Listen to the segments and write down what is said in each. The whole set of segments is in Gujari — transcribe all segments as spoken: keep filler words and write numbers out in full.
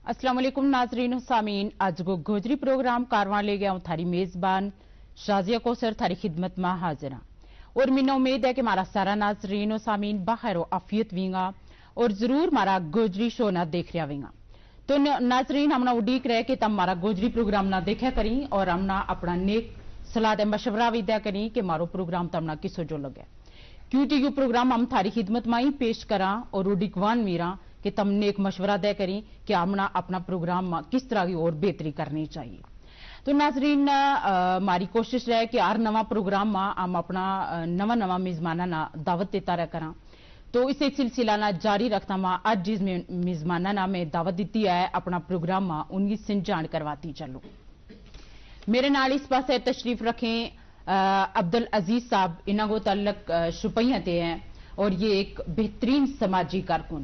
السلام علیکم ناظرین و سامعین، اج کو گوجری پروگرام کاروان لے گیا ہوں تھاری میزبان شازیہ کوثر تھاری خدمت ما حاضر ہاں۔ اور منا امید ہے کہ مارا سارا ناظرین و سامعین بخیر و عافیت وینگا اور ضرور مارا گوجری شو نا دیکھ رہیا وینگا۔ تو ناظرین ہمنا اڈیک رہے کہ تم مارا گوجری پروگرام نا دیکھیا کریں اور ہمنا اپنا نیک صلاح دے مشورہ وی دیا کریں کہ مارو پروگرام تمنا کسو جو لگے۔ کیوں کہ یوہ پروگرام ہم تھاری خدمت ما ہی پیش کراں اور اڈیکوان میراں کہ تم نیک مشورہ دے کریں کہ ہمنا اپنا پروگرام ما کس طرح کی اور بہتری کرنی چاہیے۔ تو ناظرین، ماری کوشش رہے کہ ہر نواں پروگرام ما ہم اپنا نواں نواں میزماناں نا دعوت دیتا رہ کراں۔ تو اسے سلسلہ نا جاری رکھتا ما اج جس میزماناں نا میں دعوت دیتی ہے اپنا پروگرام ما ان کی سنجان کرواتی چلو۔ میرے نال اس پاسے تشریف رکھیں عبدالعزیز صاحب، انہاں کو تعلق شپہیاں تے ہیں اور یہ ایک بہترین سماجی کارکن۔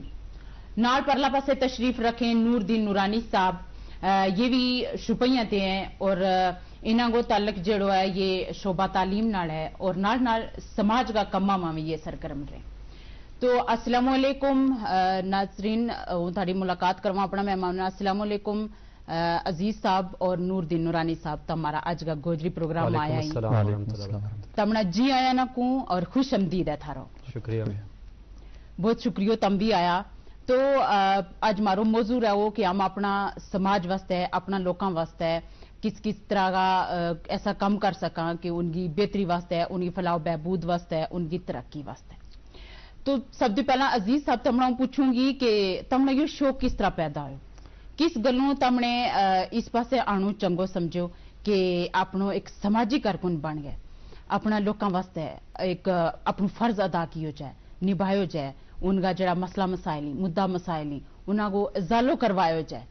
نال پرلا پاسے تشریف رکھیں نور دین نورانی صاحب، یہ بھی شپہیاں تے ہیں اور انہاں کو تعلق جیڑو ہے یہ شعبہ تعلیم نال ہے اور نال نال سماج کا کماں ما بھی یہ سرگرم رہے۔ تو السلام علیکم ناظرین، ہوں تھاری ملاقات کرواں اپنا مہمان۔ السلام علیکم عزیز صاحب اور نور دین نورانی صاحب، تمہارا اج کا گوجری پروگرام ما آیا ہی۔ تمنا جی آیا نا کوں اور خوش آمدید ہے تھارو۔ شکریہ۔ بہت شکریہ تم بھی آیا۔ تو اج مارو موضوع رہو کہ ہم اپنا سماج واسطے، اپنا لوکاں واسطے کس کس طرح کا ایسا کم کر سکاں کہ ان کی بہتری واسطے، ان کی فلاح و بہبود واسطے، ان کی ترقی واسطے۔ تو سب تو پہلا عزیز صاحب تمنا پوچھوں گی کہ تمنا یوہ شوق کس طرح پیدا ہویو؟ کس گلوں تمنے اس پاسے آنو چنگو سمجھو کہ اپنو ایک سماجی کارکن بن گئے، اپنا لوکاں واسطے ایک اپنو فرض ادا کیو جائے، نبھایو جائے، ان کا جڑا مسئلہ مسائل ہیں، مدعا مسائل ہیں، انہاں کو ازالو کروایو جائے۔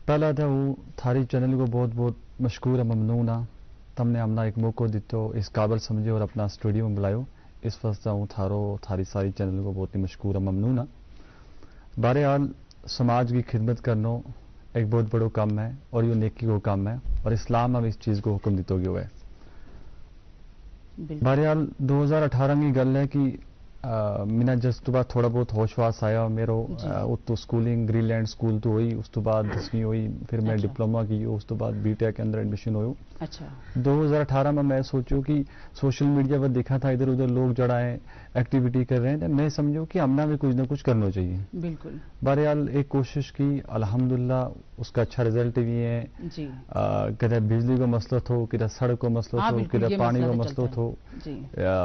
پہلا تو ہوں تھاری چینل کو بہت بہت مشکور ہے، ممنون ہاں۔ تم نے ہمنا ایک موقع دیتو، اس قابل سمجھے اور اپنا اسٹوڈیو میں بلایو، اس واسطے ہوں تھارو تھاری ساری چینل کو بہت ہی مشکور ہے، ممنون ہاں۔ بہرحال، سماج کی خدمت کرنو ایک بہت بڑو کم ہے اور یوہ نیکی کو کم ہے، اور اسلام ہم اس چیز کو حکم دیتو گیو ہے۔ بہرحال، دو ہزار اٹھارہ کی گل ہے کہ منا جس تو بعد تھوڑا بہت ہوش واس آیا میرو، اتو سکولنگ گرین لینڈ سکول تو ہوئی، اس تو بعد دسویں ہوئی، پھر میں ڈپلوما کی، اس تو بعد بی ٹیک کے اندر ایڈمیشن ہویو۔ دو ہزار اٹھارہ ما میں سوچیو کہ سوشل میڈیا پر دیکھا تھا ادھر ادھر لوگ جڑا ہیں، ایکٹیویٹی کر رہے ہیں، میں سمجھیو کہ ہمنا بھی کچھ نہ کچھ کرنو چاہیے۔ بہرحال، ایک کوشش کی، الحمدللہ، اس کا اچھا رزلٹ بھی ہے۔ کدے بجلی کو مسئلو تھو، کدے سڑک کو مسئلو تھو، کدے پانی کو مسئلو تھو،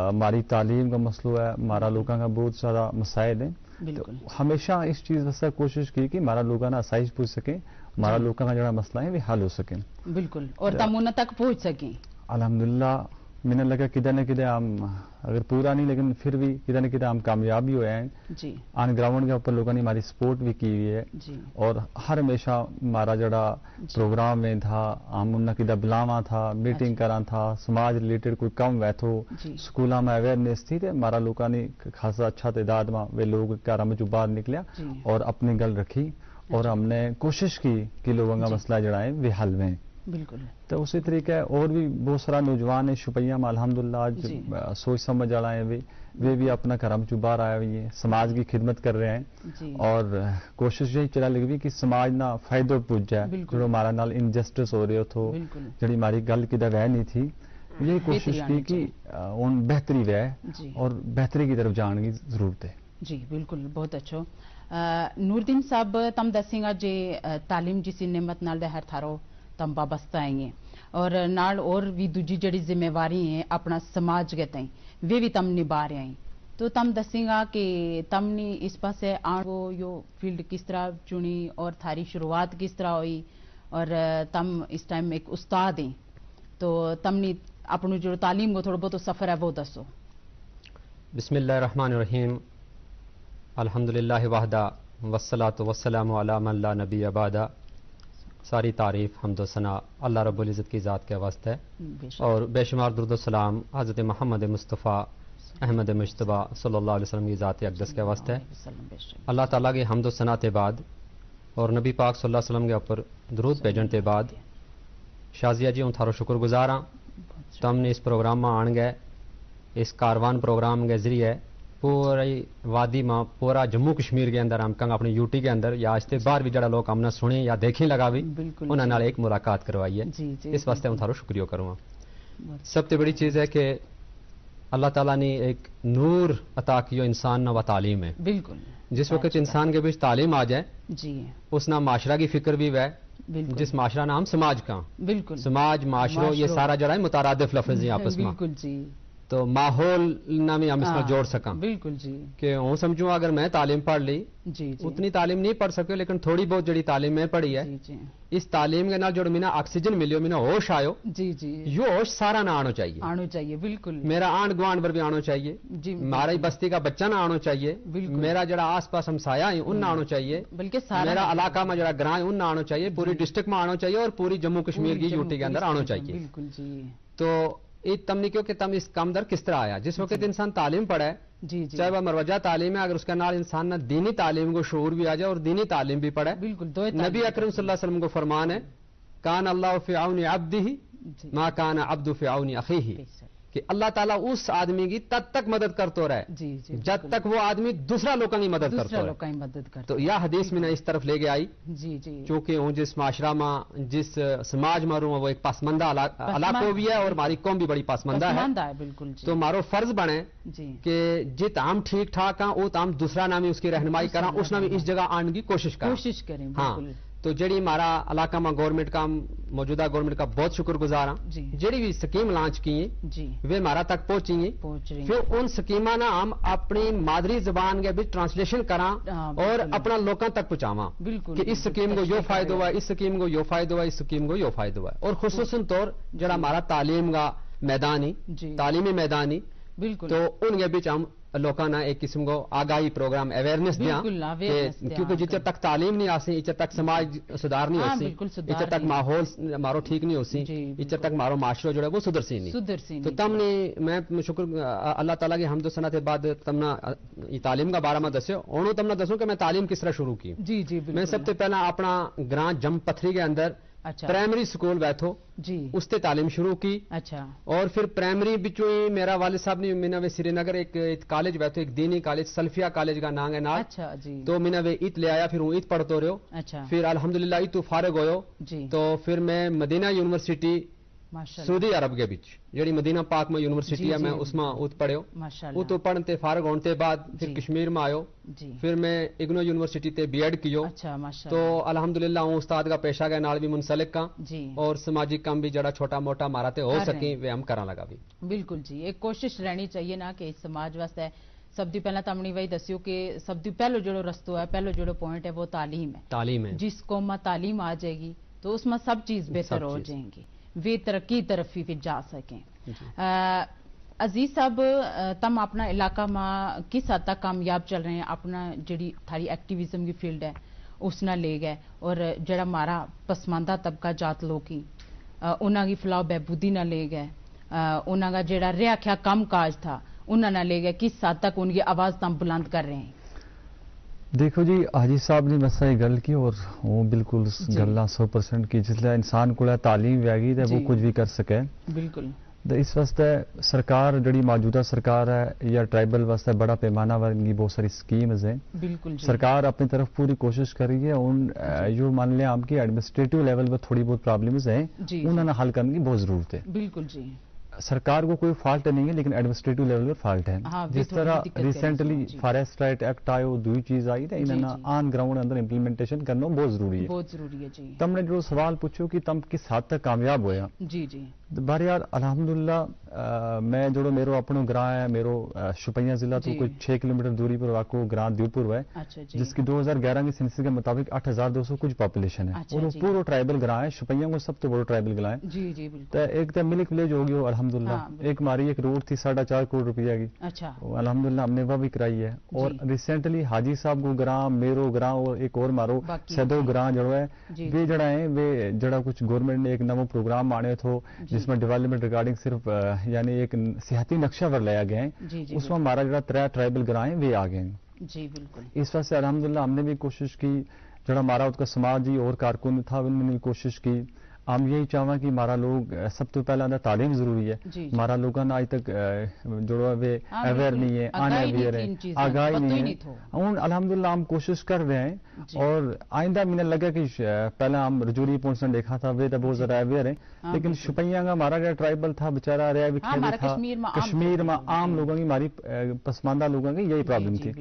ہماری تعلیم کا مسئلو ہے، ہمارا لوکاں کا بہت سارا مسائل ہیں۔ ہمیشہ اس چیز واسطے کوشش کی کہ ہمارا لوکاں نا آسائش پوچھ سکیں، ہمارا لوکاں کا جڑا مسئلہ ہیں وہ حل ہو سکیں۔ بالکل، اور تم انہاں تک پہنچ سکیں۔ الحمدللہ، میں نے لگا کدے نہ کدے ہم، اگر پورا نہیں لیکن پھر بھی کدے نہ کدے ہم کامیاب بھی ہوئے ہیں۔ آن گراؤنڈ کے اوپر لوکاں نے ہماری سپورٹ بھی کی ہوئی ہے۔ اور ہر ہمیشہ ہمارا جڑا پروگرام میں تھا، ہم انہاں کدے بلاواں تھا، میٹنگ کراں تھا، سماج ریلیٹڈ کوئی کم ویتھو، سکولاں میں اویئرنیس تھی تے ہمارا لوکاں نے خاصا اچھا تعداد ما وہ لوگ گھراں مچوں باہر نکلیا اور اپنی گل رکھی اور ہم نے کوشش کی کہ لوگاں کا مسئلہ جڑا ہے وہ حل ویں۔ بالکل۔ تو اسی طریقے اور بھی بہت سارا نوجوان ہیں شپہیاں ما، الحمدللہ، اج سوچ سمجھ والا ہیں، وہ بھی اپنا گھراں مچوں باہر آیا ہوئی ہیں، سماج کی خدمت کر رہے ہیں۔ اور کوشش یہی چلا لگی کہ سماج نا فائدو پوج جائے، جڑو ہمارا نال انجسٹس ہو رہیو تھو، جڑی ہماری گل کدے وہہ نہیں تھی، یہی کوشش کی کہ ان بہتری وہہ اور بہتری کی طرف جان کی ضرورت ہے۔ جی بالکل، بہت اچھو۔ نوردین صاحب، تم دسیں گا جے تعلیم جسی نعمت نال دے ہر تھارو تم وابستہ ہیں اور نال اور وی دوجی جڑی ذمہ واری ہیں اپنا سماج کے تائیں، ویہ وی تم نبھا رہیا ہیں۔ تو تم دسیں گا کہ تم نی اس پاسے آن کو یوہ فیلڈ کس طرح چنی اور تھاری شروعات کس طرح ہوئی؟ اور تم اس ٹائم ایک استاد ہیں، تو تم نی اپنو جو تعلیم کو تھوڑو بہت سفر ہے وہ دسو۔ بسم اللہ الرحمن الرحیم۔ الحمدللہ وحدہ، والصلاة والسلام علی من لا نبی بعدہ۔ ساری تعریف، حمد و ثنا اللہ رب العزت کی ذات کے واسطے اور بے شمار درود و سلام حضرت محمد مصطفی احمد مجتبی صلی اللہ علیہ وسلم کی ذات اقدس کے واسطے۔ اللہ تعالیٰ کی حمد و ثنا تے بعد اور نبی پاک صلی اللہ علیہ وسلم کے اوپر درود بھیجن تے بعد، شازیہ جی، ہوں تھارو شکر گزار ہاں۔ تم نے اس پروگرام ما آن گئے، اس کاروان پروگرام کے ذریعے پوری وادی ما پورا جموں کشمیر کے اندر ہم کنگ اپنی یوٹی کے اندر یا اس تے باہر بھی جڑا لوگ ہم نا سنیں یا دیکھیں لگا بھی، انہاں نال ایک ملاقات کروائی ہے۔ اس واسطے ہوں تھارو شکریہ کروں ہاں۔ سب تے بڑی چیز ہے کہ اللہ تعالیٰ نے ایک نور عطا کیو انسان نا، وہ تعلیم ہے۔ بالکل۔ جس وقت انسان کے بیچ تعلیم آ جائے، اس نا معاشرہ کی فکر بھی ہوئے۔ جس معاشرہ نا ہم سماج کا، بالکل سماج معاشرو یہ سارا جڑا ہے مترادف لفظ ہیں آپس میں۔ بالکل جی۔ تو ماحول نا بھی ہم اس میں جوڑ سکاں۔ بالکل جی۔ کہ ہوں سمجھوں اگر میں تعلیم پڑھ لی، جی جی۔ اتنی تعلیم نہیں پڑھ سکیو لیکن تھوڑی بہت جڑی تعلیم میں پڑھی ہے، اس تعلیم کے نال جڑو مینا آکسیجن ملیو، مینا ہوش آیو، جی جی۔ یوہ ہوش سارا نہ آنو چاہیے۔ آنو چاہیے بالکل۔ میرا آنڈ گوانڈ پر بھی آنو چاہیے، جی مارا ہی بستی کا بچہ نہ آنو چاہیے، بالکل میرا جڑا آس پاس ہمسایا ہیں ان نہ آنو چاہیے، بلکہ سارا میرا علاقہ میں جڑا گراں ہیں ان نہ آنو چاہیے، پوری ڈسٹرکٹ میں آنو چاہیے اور پوری جموں کشمیر کی یوٹی کے اندر آنو چاہیے۔ بالکل جی۔ تو یہ تم نے کہو کہ تم اس کام در کس طرح آیا؟ جس وقت انسان تعلیم پڑھے، جی جی۔ چاہے وہ مروجہ تعلیم ہے، اگر اس کے نال انسان نا دینی تعلیم کو شعور بھی آ جائے اور دینی تعلیم بھی پڑھے، بالکل نبی اکرم صلی اللہ علیہ وسلم کو فرمان ہے، کان اللہ فی عون عبدہ، ما کان عبد فی عون اخیہ، کہ اللہ تعالیٰ اس آدمی کی تد تک مدد کرتو رہے، جی جی، جب تک وہ آدمی دوسرا لوکاں کی مدد کرتو رہے۔ تو یا حدیث میں نے اس طرف لے کے آئی، جی جی۔ چونکہ ہوں جس معاشرہ ما، جس سماج ما رہوں وہ ایک پسماندہ علاقو بھی ہے اور ہماری قوم بھی بڑی پسماندہ ہے۔ بالکل جی۔ تو ہمارو فرض بنے کہ جت ہم ٹھیک ٹھاک ہاں ات ہم دوسرا نامی اس کی رہنمائی کراں، اس نامی اس جگہ آنن کی کوشش کراں۔ ہاں۔ تو جیڑی ہمارا علاقہ ما گورنمنٹ کا، موجودہ گورنمنٹ کا بہت شکر گزار ہاں، جیڑی بھی سکیم لانچ کی ہیں، وہ ہمارا تک پہنچی ہیں۔ پھر ان سکیماں نا ہم اپنی مادری زبان کے بھی ٹرانسلیشن کراں اور اپنا لوکاں تک پہنچاواں کہ اس سکیم کو یوہ فائدو ہوا، اس سکیم کو یوہ فائدو ہوا، اس سکیم کو یوہ فائدو ہوا۔ اور خصوصاً طور جیڑا ہمارا تعلیم کا میدان ہی، تعلیمی میدان ہی، بالکل تو ان کے بچ ہم لوکاں نا ایک قسم کو آگاہی پروگرام، اویئرنس دیاں۔ کیونکہ جتھے تک تعلیم نہیں آسی، اتھے تک سماج سدھار نہیں ہوسی، اتھے تک ماحول ہمارو ٹھیک نہیں ہوسی، اتھے تک ہمارو معاشرو جڑا وہ سدھرسی نہیں۔ تو تم نے، میں شکر اللہ تعالیٰ کی حمد و ثنا تے بعد تم نا یہ تعلیم کا بارہ ما دسیو، ہن تم نا دسوں کہ میں تعلیم کس طرح شروع کی۔ جی جی۔ میں سب تے پہلا اپنا گراں جم پتھری کے اندر پرائمری سکول ویتھو، جی اس تے تعلیم شروع کی۔ اچھا۔ اور پھر پرائمری بچوں ہی میرا والد صاحب نے مینا وے سری نگر ایک کالج ویتھو، ایک دینی کالج سلفیہ کالج کا نام ہے نال۔ اچھا جی۔ تو مینا وے ات لے آیا، پھر ہوں ات پڑھتو رہیو۔ اچھا۔ پھر الحمدللہ ات تو فارغ ہویو، جی تو پھر میں مدینہ یونیورسٹی سعودی عرب کے بچ جیڑی مدینہ پاک ما یونیورسٹی ہے، میں اس ما ات پڑھیو۔ ات تو پڑھن تے فارغ ہون تے بعد پھر کشمیر ما آیو۔ پھر میں اگنو یونیورسٹی تے بی ایڈ کیو۔ تو الحمدللہ ہوں استاد کا پیشہ کے نال بھی منسلک ہاں، اور سماجی کم بھی جیڑا چھوٹا موٹا ہمارا تے ہو سکیں وہ ہم کراں لگا بھی۔ بالکل جی، ایک کوشش رہنی چاہیے نا کہ اس سماج واسطے سب دی پہلا تم نے وہی دسیو کہ سب دی پہلو جیڑو رستو ہے، پہلو جیڑو پوائنٹ ہے وہ تعلیم ہے۔ تعلیم ہے۔ جس قوم ما تعلیم آ جائے گی تو اس ما سب چیز بہتر ہو جائیں گی، وہ ترقی طرف ہی پھر جا سکیں۔ عزیز صاحب، تم اپنا علاقہ ما کس حد تک کامیاب چل رہے ہیں؟ اپنا جیڑی تھاری ایکٹیویزم کی فیلڈ ہے اس نا لے گئے، اور جیڑا ہمارا پسماندہ طبقہ جات لوگ ہی انہاں کی فلاح و بہبودی نا لے گئے، انہاں کا جیڑا رہیا کھیا کم کاج تھا انہاں نا لے گئے، کس حد تک ان کی آواز تم بلند کر رہے ہیں؟ دیکھو جی، حاجی صاحب نے مسئلہ یہ گل کی اور وہ بالکل گلاں سو پرسنٹ کی، جس لے انسان کو تعلیم ویگی تو وہ کچھ بھی کر سکے۔ بالکل۔ تو اس واسطے سرکار جڑی موجودہ سرکار ہے یا ٹرائبل واسطے بڑا پیمانہ ور ان کی بہت ساری سکیمز ہیں۔ بالکل جی۔ سرکار اپنی طرف پوری کوشش کر رہی ہے، ان یوہ مان لیا ہم کی ایڈمنسٹریٹو لیول پر تھوڑی بہت پرابلمز ہیں، انہاں نا حل کرنے کی بہت ضرورت ہے۔ بالکل جی۔ سرکار کو کوئی فالٹ نہیں ہے لیکن ایڈمنسٹریٹو لیول پر فالٹ ہے۔ جس طرح ریسنٹلی فارسٹ رائٹ ایکٹ آیو، دوئی چیز آئی تو انہاں نا آن گراؤنڈ اندر امپلیمنٹیشن کرنا بہت ضروری ہے۔ بہت ضروری ہے جی۔ تم نے جو سوال پوچھو کہ تم کس حد تک کامیاب ہویا؟ جی جی۔ بہرحال الحمدللہ، میں جوڑو میرو اپنو گراں ہے، میرو شپیاں ضلع تو کوئی چھ کلومیٹر دوری پر واقع گراں دیوپور ہوئے، جس کی دو ہزار گیارہ کی سنسس کے مطابق اٹھ ہزار دو سو کچھ پاپولیشن ہے اور وہ پورو ٹرائبل گراں ہے، شپیاں کو سب تو بڑو ٹرائبل گراں ہے۔ تو ایک تو ملک ولیج ہو گیو الحمدللہ، ایک ہماری ایک روڈ تھی ساڑھا چار کروڑ روپیہ کی، الحمدللہ ہم نے وہ بھی کرائی ہے۔ اور ریسنٹلی حاجی صاحب کو گراں، میرو گراں اور ایک اور مارو سیدو گراں جڑو ہے، ویہ جڑا ہیں ویہ جڑا کچھ گورنمنٹ نے ایک نوو پروگرام آنے تھو، جس میں ڈیولپمنٹ ریگارڈنگ صرف یعنی ایک صحتی نقشہ پر لیا گیا ہیں، اس میں ہمارا جڑا ترے ٹرائبل گراں ہیں ویہ آ گئے ہیں۔ جی بالکل۔ اس واسطے الحمدللہ ہم نے بھی کوشش کی، جڑا ہمارا اتکا سماج ہی اور کارکن تھا ان نے بھی کوشش کی، ہم یہی چاہواں کہ ہمارا لوگ سب تو پہلا اندر تعلیم ضروری ہے۔ ہمارا لوگاں نا اج تک جوڑو ہے ویہ اویئر نہیں ہے، ان اویئر ہے، آگاہی نہیں ہے۔ ہن الحمدللہ ہم کوشش کر رہے ہیں۔ اور آئندہ مہینہ لگا کہ پہلا ہم رجوری پہنچنا دیکھا تھا، ویہ تو بہت زیادہ اویئر ہیں۔ لیکن شپہیاں کا ہمارا جو ٹرائبل تھا، بیچارہ رہا بھی کھیل تھا۔ کشمیر ما عام لوگوں کی، ہماری پسماندہ لوگوں کی یہی پرابلم تھی۔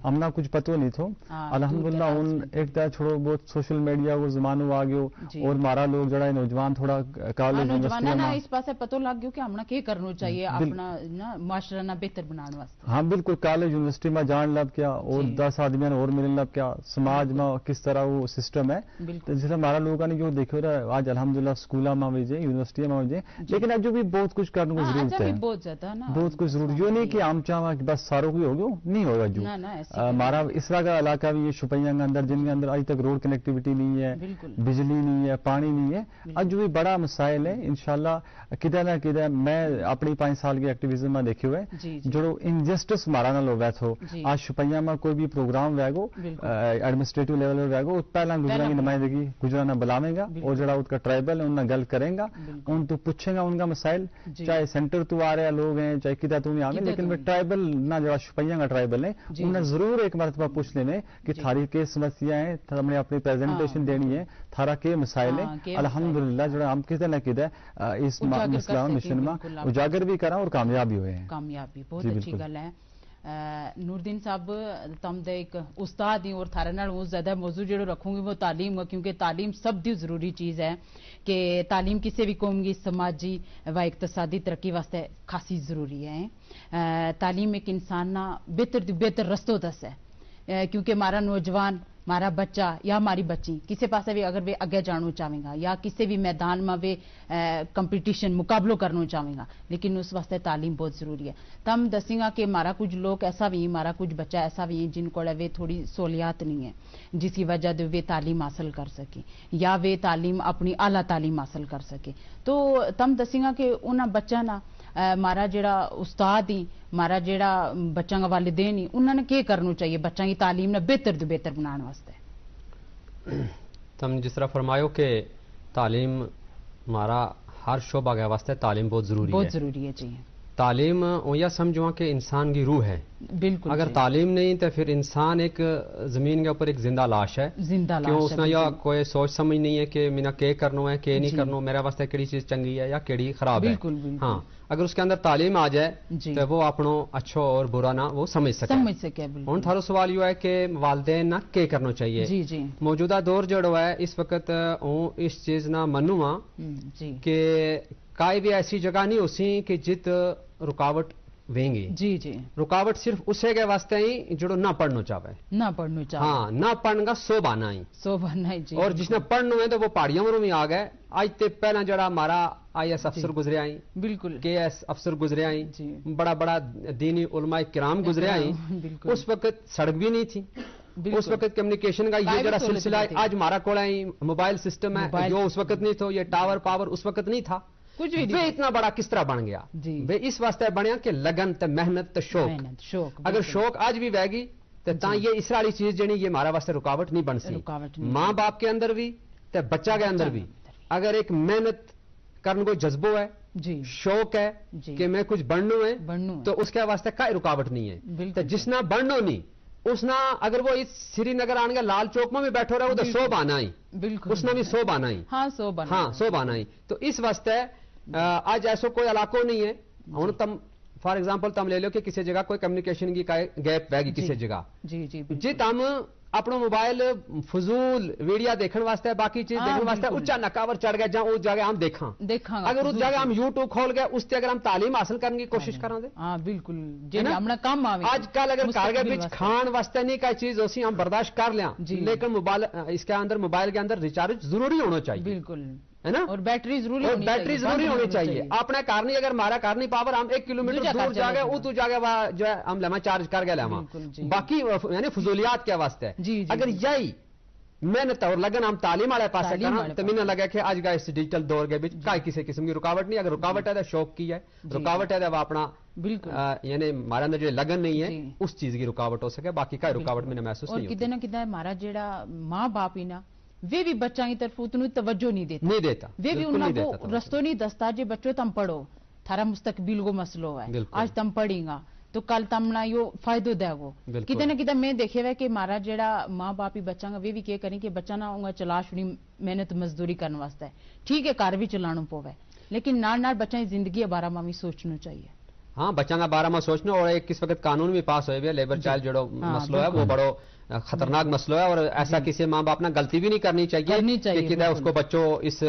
ہم نا کچھ پتو نہیں تھو۔ الحمدللہ ہن ایک دا چھوڑو بہت سوشل میڈیا کو زمانو آ گیو۔ اور ہمارا لوگ جڑا ہے نوجوان تھوڑا کالج یونیورسٹی نا اس پاسے پتو لگ گیو کہ ہمنا کے کرنو چاہیے اپنا نا معاشرہ نا بہتر بنانے واسطے۔ ہاں بالکل، کالج یونیورسٹی ما جان لگ گیا اور دس آدمیاں نے اور ملن لگ گیا۔ سماج ما کس طرح وہ سسٹم ہے، تو جس طرح ہمارا لوگوں نے جو دیکھو رہا آج الحمدللہ سکولاں ما بھی جائے، یونیورسٹی ما بھی جائے، لیکن اج جو بھی بہت کچھ کرنے کو ضرورت ہے۔ بہت کچھ ضرورت، یوہ نہیں کہ ہم چاہواں کہ بس ساروں کو ہی ہو گیو، نہیں ہوگا جو ہمارا اس طرح کا علاقہ بھی ہے شپہیاں کے اندر، جن کے اندر اج تک روڈ کنیکٹیویٹی نہیں ہے، بجلی نہیں ہے، پانی نہیں ہے۔ اج جو بھی بڑا مسائل ہے، انشاءاللہ کدے نہ کدے میں اپنی پانچ سال کی ایکٹیویزم ما دیکھیو ہے، جیڑو انجسٹس مارا نال ہووے تھو، آج شپہیاں ما کوئی بھی پروگرام ہووے گو، ایڈمنسٹریٹو لیول ہووے گو، پہلا گجراں کی نمائندگی گجراں نا بلاویں گا، اور جیڑا ات کا ٹرائبل ہے ان نا گل کریں گا، ان تو پچھیں گا ان کا مسائل، چاہے سینٹر تو آ رہے لوگ ہیں چاہے کدھر تو نہیں آویں، لیکن میں ٹرائبل نا جیڑا شپہیاں کا ٹرائبل ہے، ان نا ضرور ایک مرتبہ پچھ لیں کہ تھاری کے سمسیا ہیں، تھا ہم نے اپنی پریزنٹیشن دینی ہے، تھارا کے مسائل ہیں۔ الحمدللہ جیڑا ہم کدے نہ کدے اس مسئلہ مشن ما اجاگر بھی کراں اور کامیاب بھی ہوئے ہیں۔ کامیاب بھی بہت اچھی گل ہے۔ نوردین صاحب، تم دے ایک استاد ہی اور تھارے نال وہ زیادہ موضوع جیڑو رکھوں گی وہ تعلیم ہوا، کیونکہ تعلیم سب دی ضروری چیز ہے کہ تعلیم کسے بھی قوم کی سماجی و اقتصادی ترقی واسطے خاصی ضروری ہے۔ تعلیم ایک انسان نا بہتر دی بہتر رستو دس ہے، کیونکہ ہمارا نوجوان، ہمارا بچہ یا ہماری بچی کسے پاسے بھی اگر وہ اگے جانو چاہویں گا یا کسے بھی میدان ما وہ کمپٹیشن مقابلو کرنو چاہویں گا، لیکن اس واسطے تعلیم بہت ضروری ہے۔ تم دسیں گا کہ ہمارا کچھ لوگ ایسا بھی ہیں، ہمارا کچھ بچہ ایسا بھی ہیں جن کو وہ تھوڑی سہولیات نہیں ہے، جس کی وجہ دے وہ تعلیم حاصل کر سکیں یا وہ تعلیم اپنی اعلیٰ تعلیم حاصل کر سکیں۔ تو تم دسیں گا کہ انہاں بچہ نا مارا جیڑا استاد ہی، مارا جیڑا بچاں کا والدین ہی، انہاں نے کے کرنو چاہیے بچاں کی تعلیم نے بہتر تو بہتر بنان واسطے؟ تم جس طرح فرمایو کہ تعلیم مارا ہر شعبہ کے واسطے تعلیم بہت ضروری ہے۔ تعلیم ہوں یا سمجھواں کہ انسان کی روح ہے۔ بالکل، اگر تعلیم نہیں تو پھر انسان ایک زمین کے اوپر ایک زندہ لاش ہے۔ زندہ لاش ہے، اس نا یا کوئی سوچ سمجھ نہیں ہے کہ مینا کے کرنو ہے، کے نہیں کرنو، میرے واسطے کیڑی چیز چنگی ہے یا کیڑی خراب ہے۔ ہاں، اگر اس کے اندر تعلیم آ جائے تو وہ اپنو اچھو اور برا نا وہ سمجھ سکے۔ ہن تھارو سوال یوہ ہے کہ والدین نا کے کرنو چاہیے؟ موجودہ دور جیڑو ہے اس وقت ہوں اس چیز نا منوں ہاں کہ کائے بھی ایسی جگہ نہیں ہو سی کہ جت رکاوٹ ویں گی۔ رکاوٹ صرف اسے کے واسطے ہی جیڑو نہ پڑھنو چاہوے۔ نہ پڑھنو چاہوے۔ ہاں، نہ پڑھن کا سو بہانا ہی۔ سو بہانا ہی، جی۔ اور جس نے پڑھنو ہے تو وہ پہاڑیاں مروں بھی آ گئے۔ آج تے پہلا جڑا ہمارا آئی ایس افسر گزریا ہی، بالکل، کے ایس افسر گزریا ہی، بڑا بڑا دینی علماء کرام گزریا ہی۔ اس وقت سڑک بھی نہیں تھی۔ اس وقت کمیونیکیشن کا یہ جڑا سلسلہ ہے، آج ہمارا کول ہے، موبائل سسٹم ہے، جو اس وقت نہیں تھو، یہ ٹاور پاور اس وقت نہیں تھا۔ کچھ بھی نہیں۔ وہ اتنا بڑا کس طرح بن گیا؟ وہ اس واسطے بنیا کہ لگن تے محنت تے شوق۔ اگر شوق آج بھی وہے گی تے تاں یہ اس والی چیز جنی یہ ہمارا واسطے رکاوٹ نہیں بن سی۔ ماں باپ کے اندر بھی تے بچہ کے اندر بھی اگر ایک محنت کرن کو جذبو ہے، شوق ہے کہ میں کچھ بننو ہے، تو اس کے واسطے کائے رکاوٹ نہیں ہے۔ تے جس نا بننو نہیں، اس نا اگر وہ اس سری نگر آن کے لال چوک میں بھی بیٹھو رہو تو سو بہانا ہی۔ اس نا بھی سو بہانا ہی۔ ہاں، سو بہانا ہی۔ تو اس واسطے آج ایسو کوئی علاقو نہیں ہے۔ ہن تم فار ایگزامپل تم لے لو کہ کسے جگہ کوئی کمیونیکیشن کی گیپ وہے گی کسے جگہ، جی تم اپنو موبائل فضول ویڈیا دیکھن واسطے، باقی چیز دیکھن واسطے اچا نکاور چڑھ گیا جہاں اس جگہ ہم دیکھاں۔ اگر اس جگہ ہم یوٹیوب کھول گیا، اس تے اگر ہم تعلیم حاصل کرنے کی کوشش کراں دے، ہاں بالکل، جی ہم نا کم آویں۔ آج کل اگر کار کے بچ کھان واسطے نہیں کائے چیز اسی ہم برداشت کر لیاں، لیکن اس کے اندر موبائل کے اندر ریچارج ضروری ہونو چاہیے۔ بالکل۔ ہے نا؟ اور بیٹری ضروری ہونی چاہیے۔ اپنے کار نہیں، اگر ہمارا کار نہیں پاور ہم ایک کلومیٹر دور جا گیا، اتو جا گیا، جو ہے ہم لیواں چارج کر گیا لیواں۔ باقی یعنی فضولیات کے واسطے۔ اگر یہی محنت اور لگن ہم تعلیم والے پاسے کراں تو مینا لگا کہ آج کا اس ڈیجیٹل دور کے بچ کائے کسی قسم کی رکاوٹ نہیں۔ اگر رکاوٹ ہے تو شوق کی ہے، رکاوٹ ہے تو وہ اپنا یعنی ہمارے اندر جو لگن نہیں ہے، اس چیز کی رکاوٹ ہو سکے، باقی کائے رکاوٹ مینا محسوس نہیں ہوتی۔ کدے نہ کدے ہمارا جیڑا ماں باپ ہی نا ویہ بھی بچاں کی طرف اتنو توجہ نہیں دیتا۔ نہیں دیتا، ویہ بھی انہاں کو رستو نہیں دستا جے بچو تم پڑھو، تھارا مستقبل کو مسئلو ہے۔ آج تم پڑھیں گا تو کل تم نا یوہ فائدو دے گو۔ کدے نہ کدے میں دیکھے ہوئے کہ مارا جیڑا ماں باپ ہی بچاں کا ویہ بھی کہہ کریں کہ بچاں نا انہاں چلاش ہونی محنت مزدوری کرن واسطے، ٹھیک ہے، گھر بھی چلانو پووے، لیکن نال نال بچاں کی زندگی بارا ما وی سوچنو چاہیے۔ ہاں، بچاں کا بارا ما سوچنو اور ایک کس وقت قانون بھی پاس ہوئے ہوئے لیبر چائلڈ جیڑو مسئلو ہے، وہ بڑو خطرناک مسئلو ہے اور ایسا کسے ماں باپ نا غلطی بھی نہیں کرنی چاہیے کہ کدے اس کو بچو اس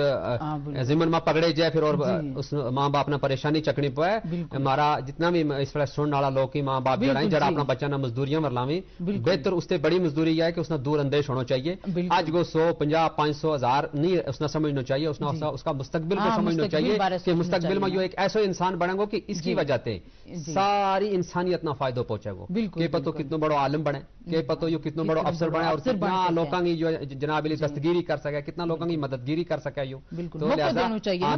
ضمن ما پکڑے جائے پھر اور اس ماں باپ نا پریشانی چکنی پوے۔ ہمارا جتنا بھی اس ویلے سنن والا لوگ کی ماں باپ جیڑا ہیں جیڑا اپنا بچاں نا مزدوریاں ورلاویں، بہتر اس تے بڑی مزدوری یہ ہے کہ اس نا دور اندیش ہونو چاہیے۔ اج کو سو پنجاہ پانچ سو ہزار نہیں اس نا سمجھنو چاہیے، اس نا اس کا مستقبل کو سمجھنو چاہیے کہ مستقبل ما یوہ ایک ایسو انسان بنے گو کہ اس کی وجہ تے ساری انسانیت نا فائدو پہنچے گو۔ کہ پتو کتنو بڑو عالم بنے، کہ پتو یوہ کتنو بڑو افسر بنے اور کتنا لوکاں کی جناب علی دستگیری کر سکے، کتنا لوکاں کی مددگیری کر سکے یوہ۔ تو لہذا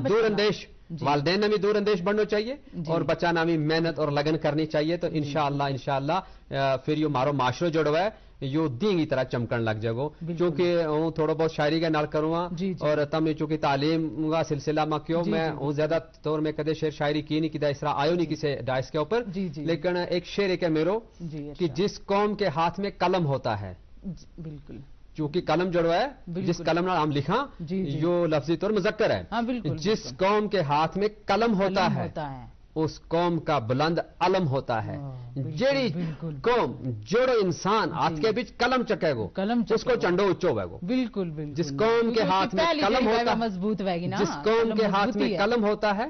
دور اندیش، والدین نا بھی دور اندیش بننو چاہیے اور بچاں نا بھی محنت اور لگن کرنی چاہیے تو انشاءاللہ انشاءاللہ پھر یوہ مارو معاشرو جیڑو ہے یوہ دین کی طرح چمکن لگ جائے گو۔ کیونکہ ہوں تھوڑو بہت شاعری کا نال کروں ہاں اور تم چونکہ تعلیم کا سلسلہ ما کیو میں ہوں زیادہ طور میں کدے شعر شاعری کی نہیں کدے اس طرح آیو نہیں کسے ڈائس کے اوپر۔ لیکن ایک شعر ایک ہے میرو کہ جس قوم کے ہاتھ میں قلم ہوتا ہے، بالکل، چونکہ قلم جیڑو ہے، جس قلم نال ہم لکھاں، یوہ لفظی طور مذکر ہے۔ جس قوم کے ہاتھ میں قلم ہوتا ہے، اس قوم کا بلند علم ہوتا ہے۔ جیڑی قوم، جیڑو انسان ہاتھ کے بچ قلم چکے گو، اس کو چنڈو اچو ہوئے گو۔ بالکل بالکل۔ جس قوم کے ہاتھ میں قلم ہوتا ہے، مضبوط ہوئے گی نا، جس قوم کے ہاتھ میں قلم ہوتا ہے،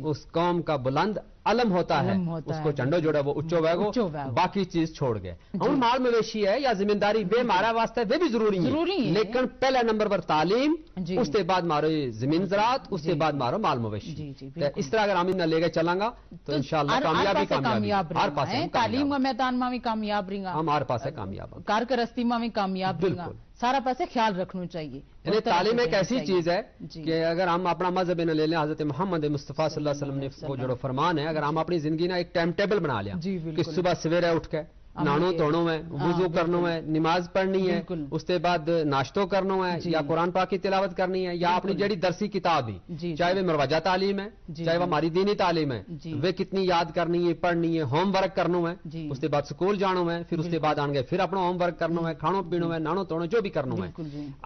اس قوم کا بلند علم ہوتا ہے، اس کو چنڈو جیڑا وہ اچو ہوئے گو۔ باقی چیز چھوڑ گئے، ہن مال مویشی ہے یا زمینداری ویہ مارا واسطے ویہ بھی ضروری ہیں، لیکن پہلا نمبر پر تعلیم، اس تے بعد مارو زمین زراعت، اس تے بعد مارو مال مویشی۔ اس طرح اگر ہم انہاں لے کے چلاں گا تو انشاءاللہ کامیابی کامیابی۔ ہر پاسے تعلیم کا میدان ما وی کامیاب رہی گا، ہم ہر پاسے کامیاب ہیں۔ کارکرستی ما وی کامیاب رہی گا۔ سارا پاسے خیال رکھنو چاہیے۔ یعنی تعلیم ایک ایسی چیز ہے کہ اگر ہم اپنا مذہب نہ لے لیں، حضرت محمد مصطفی صلی اللہ علیہ وسلم نے وہ جیڑو فرمان ہے، اگر ہم اپنی زندگی نا ایک ٹائم ٹیبل بنا لیا کہ صبح سویرے اٹھ کے نہانو دھونو ہے، وضو کرنو ہے، نماز پڑھنی ہے، اس تے بعد ناشتو کرنو ہے یا قرآن پاک کی تلاوت کرنی ہے یا اپنی جیڑی درسی کتاب ہی، چاہے وہ مروجہ تعلیم ہے، چاہے وہ ہماری دینی تعلیم ہے، وہ کتنی یاد کرنی ہے، پڑھنی ہے، ہوم ورک کرنو ہے، اس تے بعد سکول جانو ہے، پھر اس تے بعد آن گئے پھر اپنا ہوم ورک کرنو ہے، کھانو پینو ہے، نہانو دھونو جو بھی کرنو ہے۔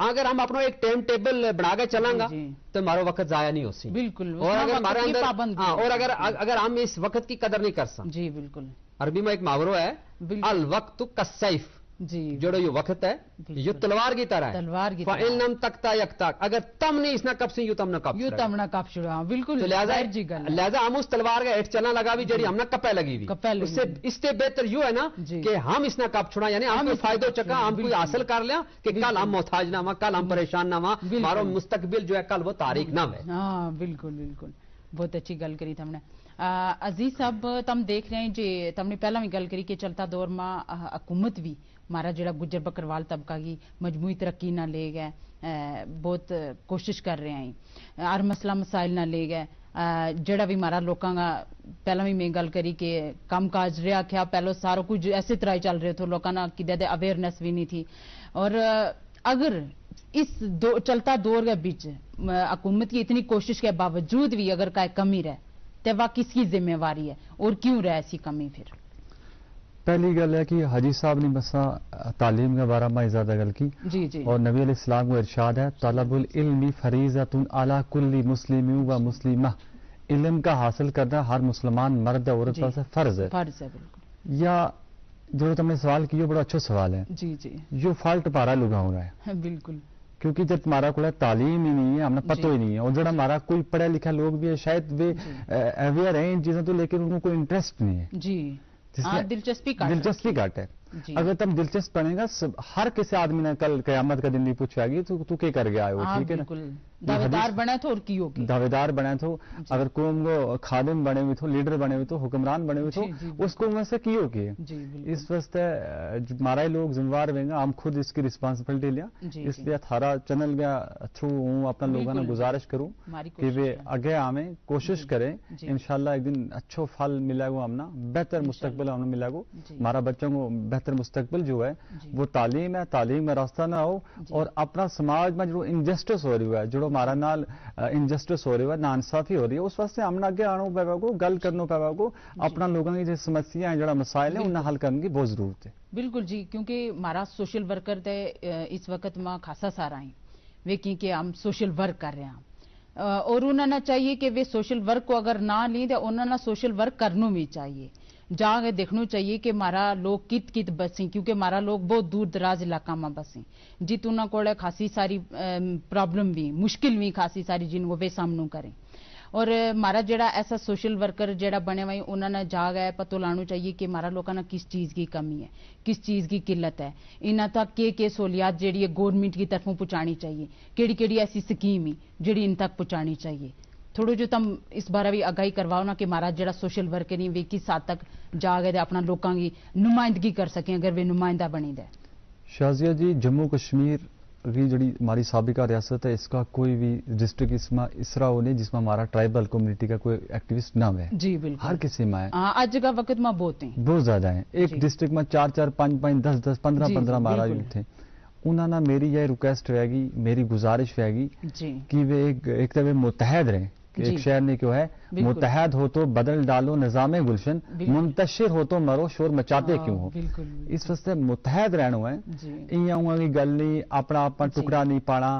اگر ہم اپنا ایک ٹائم ٹیبل بنا کے چلاں گا تو ہمارو وقت ضائع نہیں ہو سی۔ بالکل۔ اور اگر ہمارے اندر، اور اگر اگر ہم اس وقت کی قدر نہیں کر سکتے، جی بالکل۔ عربی ما ایک محاورو ہے، الوقت کالسیف۔ جیڑو یوہ وقت ہے، یوہ تلوار کی طرح ہے۔ فإن لم تقطع یقطعک، اگر تم نے اس نا کپ سی یوہ تم نا کپ سی۔ بالکل۔ لہذا ہم اس تلوار کا ہیٹھ چلنا لگا بھی جیڑی ہم نا کپے لگی بھی۔ اس تے بہتر یوہ ہے نا کہ ہم اس نا کپ چھڑاں، یعنی ہم کوئی فائدو چکاں، ہم کوئی حاصل کر لیاں کہ کل ہم محتاج نہ ہواں، کل ہم پریشان نہ ہواں، ہمارو مستقبل جو ہے کل وہ تاریخ نہ ہوئے۔ ہاں بالکل بالکل۔ بہت اچھی گل کری تم نے۔ عزیز صاحب، تم دیکھ رہے ہیں جی، تم نے پہلا بھی گل کری کہ چلتا دور ما حکومت بھی مارا جیڑا گجر بکروال طبقہ کی مجموعی ترقی نہ لے گئے، بہت کوشش کر رہے ہیں، ہر مسئلہ مسائل نہ لے گئے۔ جیڑا بھی مارا لوکاں کا، پہلا بھی میں گل کری کہ کم کاج رہیا کھیا، پہلو سارو کچھ ایسے طرح ہی چل رہے تھو، لوکاں نا کدے دے اویئرنس بھی نہیں تھی۔ اور اگر اس چلتا دور کے بچ حکومت کی اتنی کوشش کے باوجود بھی اگر کائے کمی رہ، تے واہ کس کی ذمہ واری ہے اور کیوں رہ ایسی کمی پھر؟ پہلی گل ہے کہ حاجی صاحب نے بساں تعلیم کے بارے میں زیادہ گل کی۔ جی جی۔ اور نبی علیہ السلام کو ارشاد ہے، طلب العلم فریضۃ علی کل مسلم و مسلمہ۔ علم کا حاصل کرنا ہر مسلمان مرد عورت پر سے فرض ہے۔ فرض ہے بالکل۔ یا جو تم نے سوال کیو بڑا اچھو سوال ہے۔ جی جی۔ یوہ فالٹ پارا لوگا ہو رہا ہے۔ بالکل۔ کیونکہ جب تمہارا کوئی تعلیم ہی نہیں ہے، ہم نا پتو ہی نہیں ہے، اور جڑا ہمارا کوئی پڑھا لکھا لوگ بھی ہے شاید وہ اویئر ہیں ان چیزوں تو، لیکن ان کو کوئی انٹرسٹ نہیں ہے۔ جی۔ دلچسپی گھٹ ہے۔ اگر تم دلچسپ بنے گا، ہر کسی آدمی نا کل قیامت کا دن بھی پوچھا گیا تو تو کیا کر گیا ہے وہ، ٹھیک ہے نا؟ دعویدار بنے تھو اور کیو کے دعویدار بنے تھو۔ اگر قوم کو خادم بنے ہوئے تھو، لیڈر بنے ہوئے تھو، حکمران بنے ہوئے تھو، اس قوم میں سے کیو کے اس واسطے مارا ہی لوگ ذمہ وار ہوئیں گا، ہم خود اس کی ریسپانسبلٹی لیا۔ اس لیے تھارا چینل کا تھرو ہوں اپنا لوگاں نا گزارش کروں کہ وہ اگے آویں، کوشش کریں۔ انشاءاللہ ایک دن اچھو پھل ملے گو ہم نا، بہتر مستقبل ہم نا ملے گو۔ ہمارا بچوں کو بہتر مستقبل جو ہے وہ تعلیم ہے، تعلیم کا راستہ نہ ہو۔ اور اپنا سماج ما جیڑو انجسٹس ہو رہی ہوا ہے، جیڑو ہمارا نال انجسٹس ہو رہی ہوا ہے، ناانصافی ہو رہی ہے، اس واسطے ہم نا اگے آنو پے گو، گل کرنو پے گو۔ اپنا لوگاں کی جو سمسیا ہیں، جیڑا مسائل ہیں، انہاں حل کرنے کی بہت ضرورت ہے۔ بالکل جی، کیونکہ ہمارا سوشل ورکر تے اس وقت ما خاصا سارا ہیں، ویکیں کہ ہم سوشل ورک کر رہے ہیں۔ اور انہاں نا چاہیے کہ وہ سوشل ورک کو اگر نہ لیں تو انہاں نا سوشل ورک کرنو بھی چاہیے۔ جا کے دیکھنو چاہیے کہ ہمارا لوگ کت کت بسیں، کیونکہ ہمارا لوگ بہت دور دراز علاقہ ما بسیں، جت انہاں کول خاصی ساری پرابلم بھی، مشکل بھی خاصی ساری جن کو وہ سامنو کریں۔ اور ہمارا جیڑا ایسا سوشل ورکر جیڑا بنے ہوئے انہاں نا جا کے پتو لانو چاہیے کہ ہمارا لوگاں نا کس چیز کی کمی ہے، کس چیز کی قلت ہے، انہاں تک کے کے سہولیات جیڑی ہے گورنمنٹ کی طرفوں پہنچانی چاہیے، کیڑی کیڑی ایسی سکیم ہی جیڑی ان تک پہنچانی چاہیے۔ تھوڑو جو تم اس بارے بھی آگاہی کرواؤ نا کہ ہمارا جیڑا سوشل ورکر ہیں وہ کس حد تک جا کے اپنا لوکاں کی نمائندگی کر سکیں اگر وہ نمائندہ بنی دے۔ شازیہ جی، جموں کشمیر کی جڑی ہماری سابقہ ریاست ہے، اس کا کوئی بھی ڈسٹرکٹ اس میں اس طرح ہو نہیں جس میں ہمارا ٹرائبل کمیونٹی کا کوئی ایکٹیوسٹ نہ ہوئے۔ جی بالکل۔ ہر کسی میں ہے۔ ہاں، اج کا وقت میں بہت ہیں۔ بہت زیادہ ہیں۔ ایک ڈسٹرکٹ میں چار چار، پانچ پانچ، دس دس، پندرہ پندرہ ہمارا یوتھ ہیں۔ انہاں نا میری یہ ریکویسٹ ہوئے گی، میری گزارش ہوئے گی کہ وہ ایک ایک طرح متحد رہیں کہ ایک شہر نے کیوں ہے، متحد ہو تو بدل ڈالو نظام گلشن، منتشر ہو تو مرو شور مچاتے کیوں ہو؟ اس واسطے متحد رہنو ہے۔ انہاں انہاں کی گل نہیں، اپنا اپنا ٹکڑا نہیں پانا،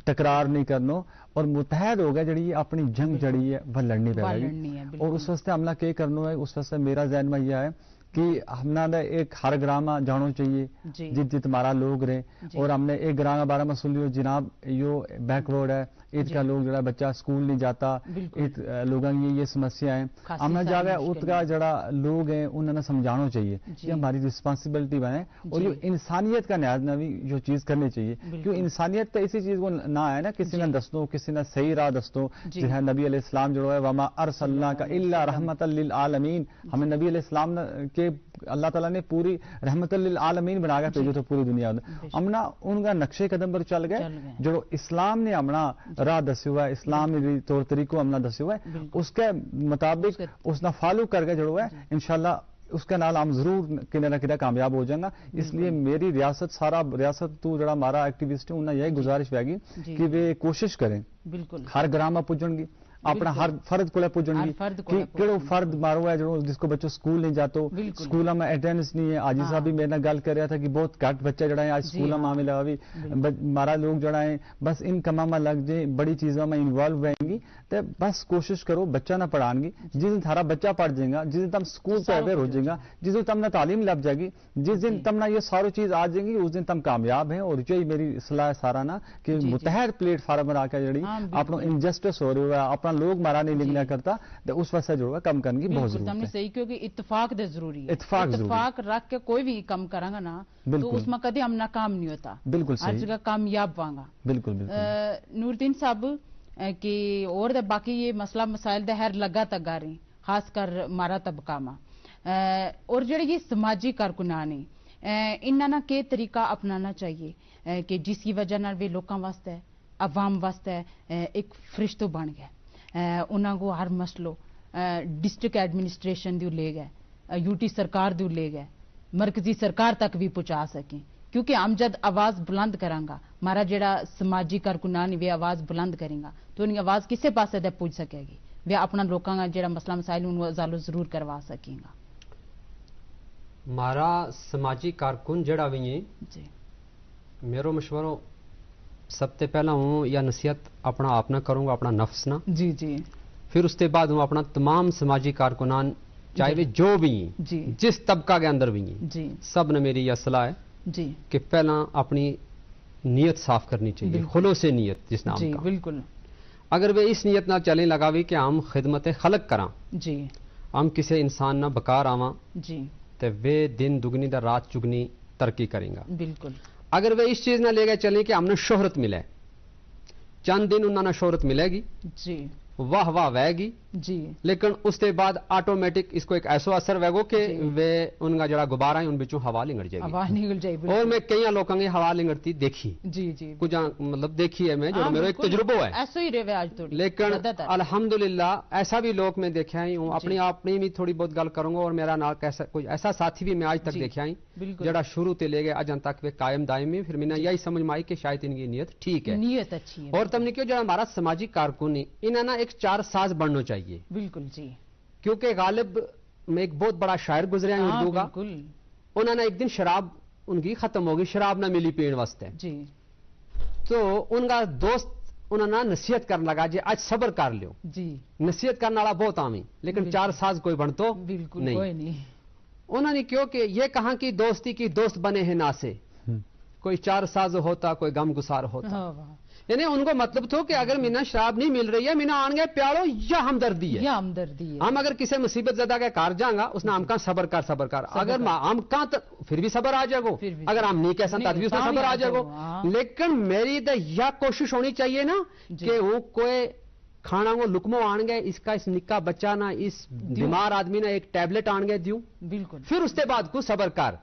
تکرار نہیں کرنو، اور متحد ہو گیا جڑی اپنی جنگ جڑی ہے وہ لڑنی پے گئی۔ اور اس واسطے ہم نا کے کرنو ہے؟ اس واسطے میرا ذہن میں یہ ہے کہ ہم نا ایک ہر گراں ما جانو چاہیے، جت جت ہمارا لوگ رہے۔ اور ہم نے ایک گراں کا بارے میں سن لیو جناب، یو بیک ورڈ ہے، ات کا لوگ جڑا بچہ سکول نہیں جاتا، ات لوگاں کی یہ سمسیا ہے۔ ہم نا جاوے ات کا جڑا لوگ ہیں انہاں نا سمجھانو چاہیے کہ ہماری ریسپانسبلٹی بنے۔ اور یو انسانیت کا نہایت نوی یو چیز کرنی چاہیے، کیوں انسانیت تو اسی چیز کو نہ ہے نا، کسی نا دستو، کسی نا صحیح راہ دستو۔ جس ہے نبی علیہ السلام جڑو ہے، وما ارسلناک الا رحمتا للعالمین۔ ہمیں نبی علیہ السلام کے اللہ تعالی نے پوری رحمت للعالمین بنا کے بھیجو تو پوری دنیا۔ ہم نا ان کا نقشے قدم پر چل گئے۔ جڑو اسلام نے ہم نا راہ دسیو ہے، اسلام نے طور طریقو ہم نا دسیو ہے، اس کے مطابق اس نا فالو کر کے جڑو ہے، انشاءاللہ اس کے نال ہم ضرور کنے نہ کنے کامیاب ہو جائیں گا۔ اس لیے میری ریاست، سارا ریاست تو جڑا ہمارا ایکٹیوسٹ ہے، انہاں یہی گزارش ہوئے گی کہ وہ کوشش کریں، ہر گراں ما پجن گی، اپنا ہر فرد کولے پجن گی کہ کیڑو فرد مارو ہے جو جس کو بچو سکول نہیں جاتو، سکول میں اٹینڈنس نہیں ہے۔ حاجی صاحب بھی میرے نال گل کر رہا تھا کہ بہت گھٹ بچہ جڑا ہے آج سکول میں آوے لگا بھی، مارا لوگ جڑا ہے بس ان کماں ما لگ جائیں، بڑی چیزاں ما انوالو ہوئیں گی۔ تے بس کوشش کرو بچہ نا پڑھان کی۔ جس دن تھارا بچہ پڑھ جائیں گا، جس دن تم سکول پہ اویئر ہو جائیں گا، جس دن تم نا تعلیم لب جائے گی، جس دن تم نا یہ سارو چیز آ جائیں گی، اس دن تم کامیاب ہیں۔ اور یہی میری صلاح ہے سارا نا کہ متحد پلیٹ فارم بنا کے جڑی اپنو انجسٹس ہو رہی ہوا، اپنا لوگ مارا نہیں لگنا کرتا، تے اس واسطے جڑو ہے کم کرنے کی بہت ضرورت ہے۔ صحیح کیونکہ اتفاق دے ضروری ہے۔ اتفاق رکھ کے کوئی بھی کم کراں گا نا، تو اس ما کدی ہم ناکام نہیں ہوتا۔ بالکل صحیح۔ ہر جگہ کامیاب ہواں گا۔ بالکل بالکل۔ نوردین صاحب، کہ اور دے باقی یہ مسئلہ مسائل دے ہر لگا تک گا رہی، خاص کر مارا طبقہ ما، اور جڑے یہ سماجی کارکنان ہیں، انہاں نا کے طریقہ اپنانا چاہیے کہ جس کی وجہ نال وہ لوکاں واسطے، عوام واسطے ایک فرشتو بن گیا۔ انہاں کو ہر مسئلو ڈسٹرکٹ ایڈمنسٹریشن دیو لے گئے، یوٹی سرکار دیو لے گئے، مرکزی سرکار تک بھی پہنچا سکیں۔ کیونکہ ہم جد آواز بلند کراں گا، ہمارا جڑا سماجی کارکنان ویہ آواز بلند کریں گا، تو انہی آواز کسے پاسے دے پوج سکے گی؟ ویہ اپنا لوکاں کا جڑا مسئلہ مسائل انہوں ازالو ضرور کروا سکیں گا۔ ہمارا سماجی کارکن جڑا وی ہیں، میرو مشورو، سب تے پہلا ہوں یا نصیحت اپنا آپ نا کروں گا، اپنا نفس نا۔ جی جی۔ پھر اس تے بعد ہوں اپنا تمام سماجی کارکنان، چاہے وہ جو بھی ہیں، جس طبقہ کے اندر بھی ہیں، سب نے میری یہ صلاح ہے کہ پہلا اپنی نیت صاف کرنی چاہیے، خلوص نیت جس نام کا۔ بالکل۔ اگر وہ اس نیت نال چلیں لگا وی کہ ہم خدمت خلق کراں، ہم کسے انسان نا بکار آواں، تے وہ دن دگنی دا رات چگنی ترقی کریں گا۔ بالکل۔ اگر وہ اس چیز نال لے گئے چلیں کہ ہم نے شہرت ملے، چند دن انہاں نا شہرت ملے گی، جی۔ واہ واہ وہے گی، جی۔ لیکن اس تے بعد آٹومیٹک اس کو ایک ایسو اثر وہے گو کہ وہے ان کا جڑا غبارہ ہیں ان بچوں ہوا لنگڑ جائے گی۔ ہوا نکل جائے گی، اور میں کئی لوکاں کی ہوا لنگڑتی دیکھی، جی جی۔ کچھ مطلب دیکھی ہے میں جو میرا ایک تجربو ہے۔ ایسو ہی رہے آج تو لیکن الحمدللہ ایسا بھی لوک میں دیکھا ہی ہوں، اپنی آپ نے بھی تھوڑی بہت گل کروں گا، اور میرا نال کیسا کوئی ایسا ساتھی بھی میں آج تک دیکھا ہی جڑا شروع تے لے گئے اجاں تک ویہ قائم دائم ہیں۔ پھر میں نا یہی سمجھ میں آئی کہ شاید ان کی نیت ٹھیک ہے، نیت اچھی ہے۔ اور تم نے کہیو جڑا ہمارا سماجی کارکن ہے، انہاں نا ایک چار ساز بننو چاہیے۔ بالکل جی۔ کیونکہ غالب میں ایک بہت بڑا شاعر گزریا ہے اردو کا، انہاں نا ایک دن شراب ان کی ختم ہو گئی، شراب نہ ملی پین واسطے۔ جی۔ تو ان کا دوست انہاں نا نصیحت کرن لگا جی آج صبر کر لیو۔ جی۔ نصیحت کرن والا بہت آویں، لیکن چار ساز کوئی بنتو بالکل نہیں۔ انہوں نے کہیو کہ یہ کہاں کی دوستی کی دوست بنے ہیں نا سے، کوئی چار ساز ہوتا، کوئی غم گسار ہوتا۔ یعنی ان کو مطلب تھو کہ اگر مینا شراب نہیں مل رہی ہے، مینا آن گیا پیالو، یا ہمدردی ہے۔ ہم اگر کسے مصیبت زدہ کے کار جاں گا، اس نا ہم کہاں صبر کر، صبر کر۔ اگر ہم کہاں تو پھر بھی صبر آ جائے گو، اگر ہم نہیں کہہ سکتا تو بھی اس نا صبر آ جائے گو۔ لیکن میری تو یا کوشش ہونی چاہیے نا کہ ہوں کوئی کھانا کو لکمو آن گیا، اس کا اس نکا بچہ نا اس بیمار آدمی نا ایک ٹیبلٹ آن گیا دیوں۔ بالکل۔ پھر اس تے بعد کو صبر کر۔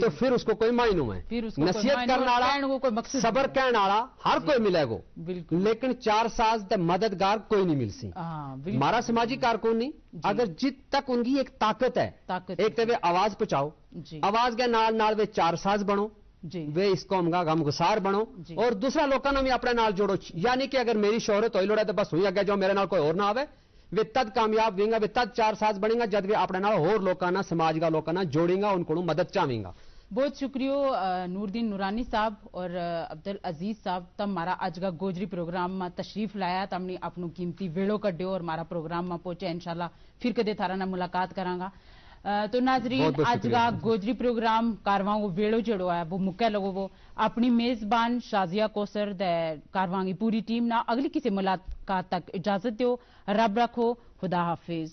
تو پھر اس کو کوئی معنی نو ہے۔ نصیحت کرن آڑا، صبر کہن آڑا ہر کوئی ملے گو۔ لیکن چار ساز تے مددگار کوئی نہیں مل سی۔ ہمارا سماجی کارکن نہیں۔ اگر جت تک ان کی ایک طاقت ہے، ایک تے ویہ آواز پہنچاؤ، آواز کے نال نال ویہ چار ساز بنو، ویہ اس قوم کا غم گسار بنو، اور دوسرا لوکاں نا بھی اپنے نال جوڑو۔ یعنی کہ اگر میری شہرت ہوئی لوڑے تو بس ہوئی اگے جاؤ، میرے نال کوئی اور نہ آوے۔ ویہ تد کامیاب وینگا، ویہ تد چار ساز بننگا جد ویہ اپنے نال ہور لوکاں نا، سماج کا لوکاں نا جوڑینگا، ان کو مدد چاہوینگا۔ بہت شکریہ نوردین نورانی صاحب اور عبدالعزیز صاحب، تم ہمارا اج کا گوجری پروگرام ما تشریف لایا، تم نے اپنو قیمتی ویڑو کڈیو اور ہمارا پروگرام ما پہنچے۔ انشاءاللہ پھر کدے تھارا نا ملاقات کراں گا۔ تو ناظرین، اج کا گوجری پروگرام کارواں کو ویڑو جیڑو ہے وہ مکہ لگو وہ۔ اپنی میزبان شازیہ کوثر دے کارواں کی پوری ٹیم نا اگلی کسے ملاقات تک اجازت دیو۔ رب رکھو۔ خدا حافظ۔